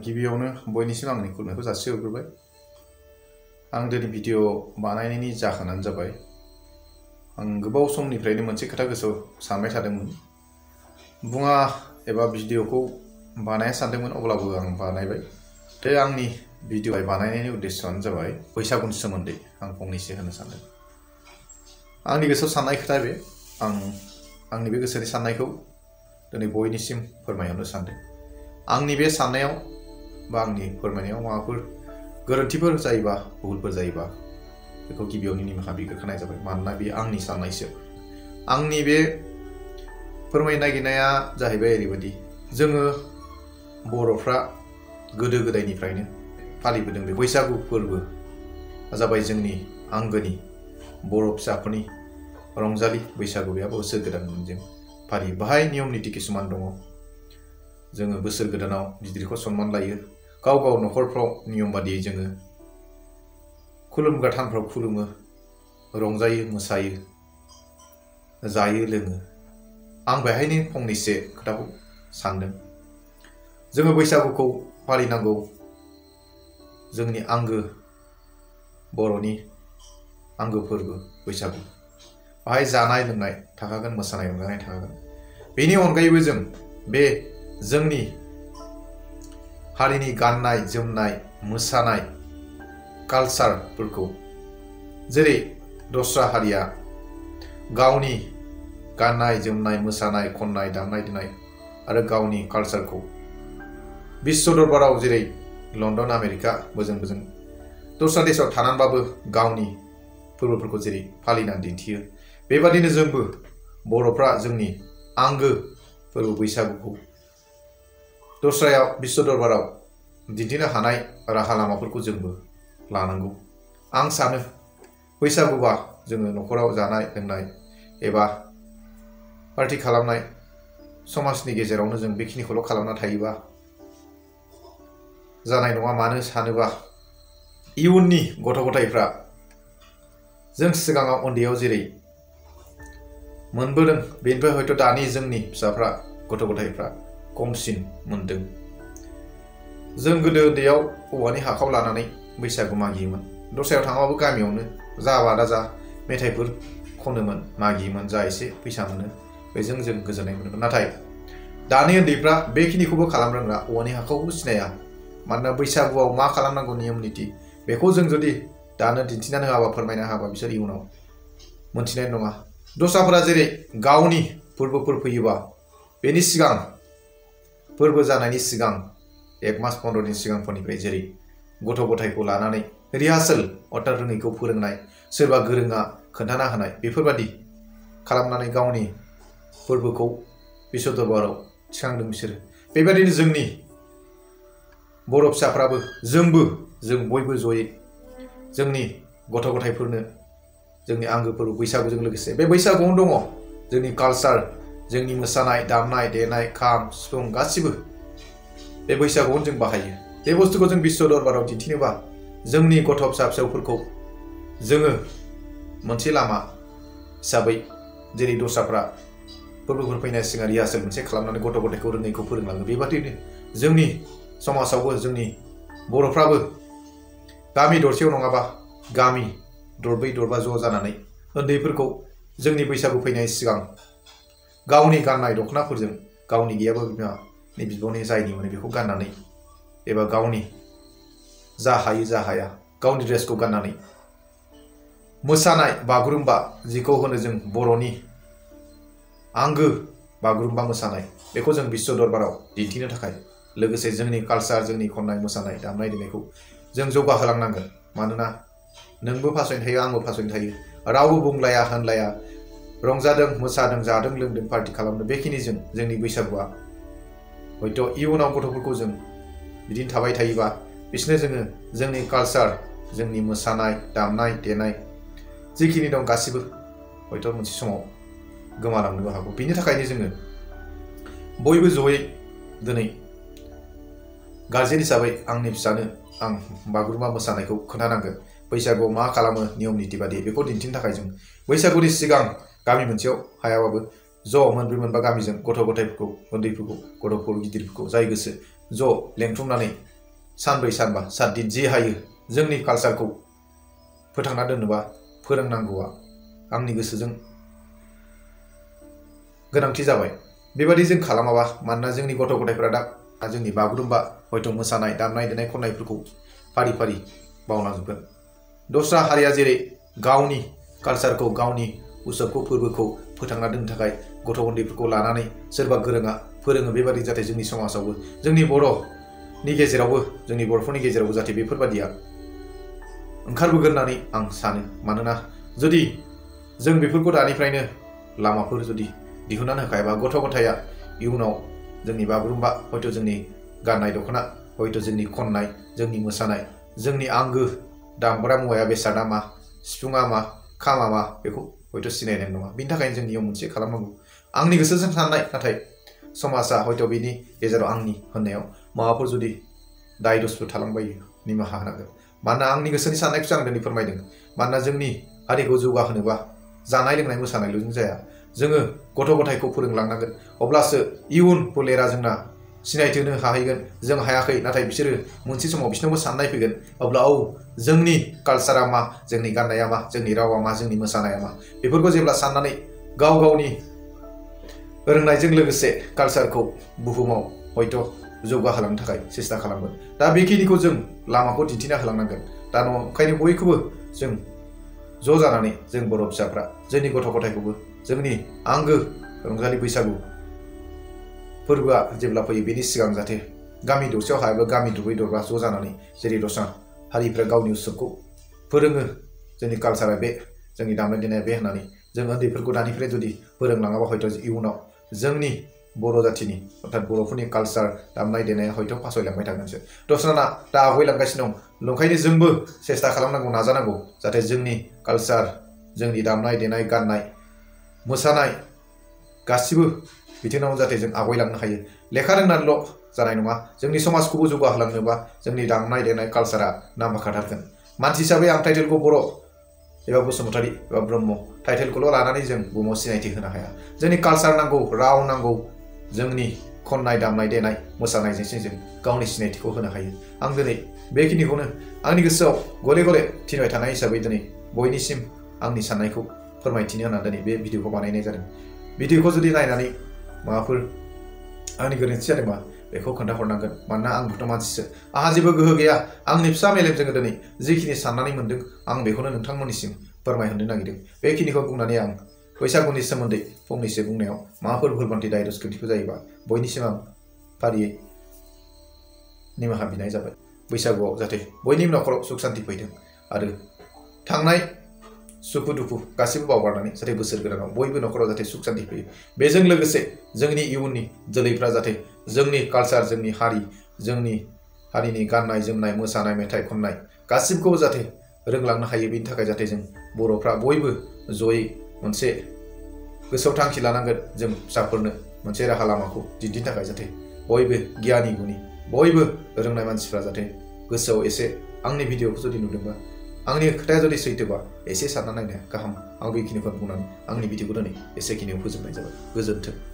गिबियावनो बयनिसिम आंनि खुलुमनायखौ जासिहरग्रोबाय। आं दिनै भिडिअ बानायनायनि जाहोनानो जाबाय आं गोबाव समनिफ्रायनो मोनसे खोथा गोसोआव सानबाय थादोंमोन। बुङा एबा भिडिअखौ बानाया सानदोंमोन, अब्लाबो आं बानायबाय। दा आंनि भिडिअ बानायनायनि उद्देश्यआनो जाबाय बैसागुनि सोमोन्दै आं फंनैसो होनो सानदों। आंनि गोसोआव साननाय खोथा बे, आंनि बे गोसोनि साननायखौ दिनै बयनिसिम फोरमायहरनो सानदों। आंनि बे साननायाव बा आंनि फोरमायनायाव माबाफोर गोरोन्थिफोर जायोबा, भुलफोर जायोबा बेखौ गिबियावनो निमाहा बिग्रोखानाय जाबाय। मानोना बे आंनि साननायसो। आंनि बे फोरमायनो नागिरनाया जाहैबाय ओरैबायदि, जोङो बर'फ्रा गोदो गोदायनिफ्रायनो फालिबोदों बे बैसागु फोरबो जाबाय जोंनि आंगोनि बर' फिसाफोरनि रंजालि बैसागु। बे बोसोर गोदानजों फालियो। बाहाय नियम निति किसुमान दङ। जोङो बोसोर गोदानाव गिदिरखौ सनमान लायो। गाव गाव न'खरफ्राव नियम बादियै जोङो खुलुमग्रा थानफ्राव खुलुमो, रंजायो, मोसायो, जायो, लोङो। आं बेहायनो फंनैसो खोथाखौ सानदों। जोङो बैसागुखौ फालिनांगौ, जोंनि आंगो बर'नि आंगो फोरबो बैसागु। बाहाय जानाय लोंनाय थाखागोन, मोसानाय रंजानाय थाखागोन। बेनि अनगायैबो जों बे जोंनि हारिनि गाननाय जोमनाय, मोसानाय कालचारफोरखौ, जेरै दस्रा हारिया गावनि गाननाय जोमनाय, मोसानाय, खननाय, दामनाय देनाय आरो गावनि कालचारखौ विश्व दरबाराव, जेरै लन्डन, आमेरिका, बोजों दस्रा देशाव थानानैबाबो गावनि फोरबोफोरखौ जेरै फालिनानै दिन्थियो, बेबादिनो जोंबो बर'फ्रा जोंनि आंगो फोरबो बैसागुखौ दस्रायाव विश्व दरबाराव दिन्थिनो हानाय राहा लामाफोरखौ जोंबो लानांगौ। आं सानो बैसागुबा जोङो न'खराव जानाय लोंनाय एबा पार्टि खालामनाय, समाजनि गेजेरावनो जों बेखिनिखौल' खालामना थायोबा जानाय नङा। मानो सानोबा इयुननि गथ' गथायफ्रा जों सिगाङाव उन्दैयाव जेरै मोनबोदों, बेनिफ्राय हयथ' दानि जोंनि फिसाफ्रा, गथ' गथायफ्रा खमसिन मोनदों। जों गोदो उन्दैयाव औवानि हाखाव लानानै बैसागु मागियोमोन। दस्रायाव थाङाबाबो गामियावनो जा बादा जा मेथाइफोर खनोमोन, मागियोमोन। जा एसे फैसा मोनो बेजों जों गोजोननाय मोनोमोन। नाथाय दानि उन्दैफ्रा बेखिनिखौबो खालामनो रोङा, औवानि हाखावखौबो सिनाया। मानोना बैसागुआव मा खालामनांगौ नियम निति, बेखौ जों जुदि दानो दिन्थिनानै होआबा, फोरमायना होआबा, बिसोर इयुनाव मोनथिनाय नङा। दस्राफोरा जेरै गावनि फोरबोफोर फैयोबा बेनि सिगां, फोरबो जानायनि सिगां 1 मास 15 दिन सिगांफोरनिफ्राय जेरै गथ' गथायखौ लानानै रिहार्सेल, अर्थात रोङैखौ फोरोंनाय, सोरबा गोरोङा खोन्थाना होनाय, बेफोरबादि खालामनानै गावनि फोरबोखौ विश्व दरबाराव थिखांदों बिसोरो। बेबायदिनो जोंनि बर' फिसाफ्राबो, जों बयबो जयै जोंनि गथ' गथायफोरनो जोंनि आंगो फोरबो बैसागुजों लोगोसे बे बैसागुआवनो दङ जोंनि कालचार, जोंनि मोसानाय, दामनाय देनाय, खाम, सिफुं गासिबो बे बैसागुआवनो जों बाहायो। बे बुस्थुखौ जों विश्व दरबाराव दिन्थिनोबा जोंनि गथ' फिसा फिसौफोरखौ जोङो मोनसे लामा हिसाबै, जेरै दस्राफ्रा फोरबोफोर फैनाय सिगां रिहार्सेल मोनसे खालामनानै गथ' गथायखौ रोङैखौ फोरोंलाङो, बेबादिनो जोंनि समाजावबो जोंनि बर'फ्राबो गामि दरसेयाव नङाबा गामि दरब्रै दरबा ज' जानानै उन्दैफोरखौ जोंनि बैसागु फैनाय सिगां गावनि गाननाय दख'नाफोरजों, गावनि गैयाबा बिमानि बिब'नि जायनि मोनो बेखौ गाननानै, एबा गावनि जा हायो जा हाया गावनि ड्रेसखौ गाननानै मोसानाय बागुरुम्बा, जिखौ होनो जों बर'नि आंगो बागुरुम्बा मोसानाय, बेखौ जों विश्व दरबाराव दिन्थिनो थाखाय, लोगोसे जोंनि कालचार, जोंनि खननाय मोसानाय दामनाय देनायखौ जों जौगाहोलांनांगोन। मानोना नोंबो फासयनो थायो, आंबो फासयनो थायो, रावबो बुंलाया होनलाया, रंजादों, मोसादों, जादों, लोंदों, पार्टि खालामदों, बेखिनिजों जोंनि बैसागुआ हयथ' इयुनाव गथ'फोरखौ जों बिदिनो थाबाय थायोबा बिसोरनो जोङो जोंनि कालचार, जोंनि मोसानाय दामनाय देनाय जिखिनि दं गासिबो हयथ' मोनसे समाव गोमालांनोबो हागौ। बेनि थाखायनो जोङो बयबो जयै दिनै गार्जेन हिसाबै आंनि फिसानो आं बागुरुम्बा मोसानायखौ खोन्थानांगोन। बैसागुआव मा खालामो नियम निति बादि बेखौ दिन्थिनो थाखाय जों बैसागुनि सिगां गामि मोनसेयाव हायाबाबो ज' मोनब्रै मोनबा गामिजों गथ' गथायफोरखौ उन्दैफोरखौ गथ'फोर गिदिरफोरखौ जाय गोसो ज' लेंथुमनानै सानब्रै सानबा 7 दिन जि हायो जोंनि कालचारखौ फोथांना दोननोबा फोरोंनांगौआ आंनि गोसोजों गोनांथि जाबाय। बेबादि जों खालामाबा मानोना जोंनि गथ' गथायफोरा दा जोंनि बागुरुम्बा हयथ' मोसानाय दामनाय देनाय खन्नायफोरखौ फारि फारि बावलांजोबगोन। दस्रा हारिया जेरै गावनि कालचारखौ गावनि उत्सबखौ फोरबोखौ फोथांना दोननो थाखाय गथ' उन्दैफोरखौ लानानै सोरबा गोरोङा फोरोङो बेबादि जाहाथे जोंनि समाजावबो जोंनि बर'नि गेजेरावबो जोंनि बर'फोरनि गेजेरावबो जाहाथे बेफोरबादिया ओंखारबोगोन होननानै आं सानो। मानोना जुदि जों बेफोरखौ दानिफ्रायनो लामाफोर जुदि दिहुननानै होखायाबा गथ' गथाया इयुनाव जोंनि बागुरुम्बा हयथ' जोंनि गाननाय दख'ना हयथ' जोंनि खननाय जोंनि मोसानाय जोंनि आंगो दामग्रा मुवाया बेसादा मा सिफुङा मा खामा मा बेखौ हयथ' सिनायनाय नङा। बिनि थाखायनो जों नियम मोनसे खालामनांगौ आंनि गोसोजों साननाय। नाथाय समाजा हयथ' बिनि गेजेराव आंनि होननायाव माबाफोर जुदि दाय दसफोर थालांबायो निमाहा होनांगोन। मानोना आंनि गोसोनि साननायखौसो आं दिनै फोरमायदों। मानोना जोंनि हारिखौ जौगाहोनोबा जानाय लोंनाय मोसानायल'जों जाया, जोङो गथ' गथायखौ फोरोंलांनांगोन। अब्लासो इयुन फोलेरा जोंना सिनायथि होनो हाहैगोन। जों हायाखै नाथाय बिसोरो मोनसे समाव बिसोरनावबो साननाय फैगोन अब्ला औ जोंनि कालचारा मा जोंनि गाननाया मा जोंनि रावा मा जोंनि मोसानाया मा बेफोरखौ जेब्ला साननानै गाव गावनि रोंनायजों लोगोसे कालचारखौ बुहुमाव हयथ' जौगाहोलांनो थाखाय सेस्था खालामगोन। दा बेखिनिखौ जों लामाखौ दिन्थिना होलांनांगोन। दा ओंखायनो बयखौबो जों ज' जानानै जों बर' फिसाफ्रा जोंनि गथ' गथायखौबो जोंनि आंगो रंजालि बैसागु फोरबोआ जेब्ला फैयो बेनि सिगां जाहाथे गामि दरसेयाव हायाबा गामि दरब्रै दरबा ज' जानानै जेरै दस्रा हारिफ्रा गावनि उत्सबखौ फोरोङो जोंनि कालचारा बे जोंनि दामनाय देनाया बे होननानै जों उन्दैफोरखौ दानिफ्राय जुदि फोरोंलाङाबा हयथ' इयुनाव जोंनि बर' जाथिनि अर्थात बर'फोरनि कालचार दामनाय देनाया हयथ' फासयलांबाय थागोनसो। दस्राना दा आवगायलांगासिनो दं। ओंखायनो जोंबो सेस्था खालामनांगौ नाजानांगौ जाहाथे जोंनि कालचार जोंनि दामनाय देनाय गाननाय मोसानाय गासिबो बिथिङाव जाहाथे जों आवगायलांनो हायो। लेखा रोंनानैल' जानाय नङा, जोंनि समाजखौबो जौगाहोलांनोबा जोंनि दामनाय देनाय कालचारा नांफाखाथारगोन। मानसि हिसाबै आं टाइटेलखौ बर' एबा बसुमतारी एबा ब्रह्म टाइटेलखौल' लानानै जों बुहुमाव सिनायथि होनो हाया। जोंनि कालचार नांगौ, राव नांगौ, जोंनि खननाय दामनाय देनाय मोसानायजोंसो जों गावनि सिनायथिखौ होनो हायो। आं दिनै बेखिनिखौनो आंनि गोसोआव गले गले थिनबाय थानाय हिसाबै दिनै बयनिसिम आंनि साननायखौ फोरमायथिनो होननानै दिनै बे भिडिअखौ बानायनाय जादों। भिडिअखौ जुदि नायनानै माबाफोर आंनि गोरोन्थि जादोंबा बेखौ खोन्थाहरनांगोन। मानोना आंबोथ' मानसिसो, आंहा जेबो गोहो गैया। आंनि फिसा मेलेमजों दिनै जिखिनि साननानै मोनदों आं बेखौनो नोंथांमोननिसिम फोरमायहरनो नागिरदों। बेखिनिखौ बुंनानै आं बैसागुनि सोमोन्दै फंनैसो बुंनायाव माबाफोर भुलबान्थि दाय दस गोरोन्थिफोर जायोबा बयनिसिम आं फारियै निमाहा बिनाय जाबाय। बैसागुआव जाहाथे बयनिबो न'खराव सुख सान्ति फैथों आरो थांनाय सुखु दुखु गासिबो बावगारनानै जाहाथे बोसोर गोदानाव बयबो न'खराव जाहाथे सुख सान्ति फैयो। बेजों लोगोसे जोंनि इयुननि जोलैफ्रा जाहाथे जोंनि कालचार जोंनि हारि जोंनि हारिनि गाननाय जोमनाय मोसानाय मेथाइ खननाय गासिबखौबो जाहाथे रोंलांनो हायो। बेनि थाखाय जाहाथे जों बर'फ्रा बयबो जयै मोनसे गोसोआव थांखि लानांगोन। जों फिसाफोरनो मोनसे राहा लामाखौ दिन्थिनो थाखाय जाहाथे बयबो गियानि गुनि बयबो रोंनाय मानसिफ्रा जाहाथे गोसोआव एसे आंनि भिडिअखौ जुदि नुदोंबा आंनि खोथाया जुदि सैथोबा एसे सानना नायनाया गाहाम। आं बेखिनिखौ बुंनानै आंनि भिडिअखौ दिनै एसेखिनियाव फोजोबनाय जाबाय। गोजोन्थों।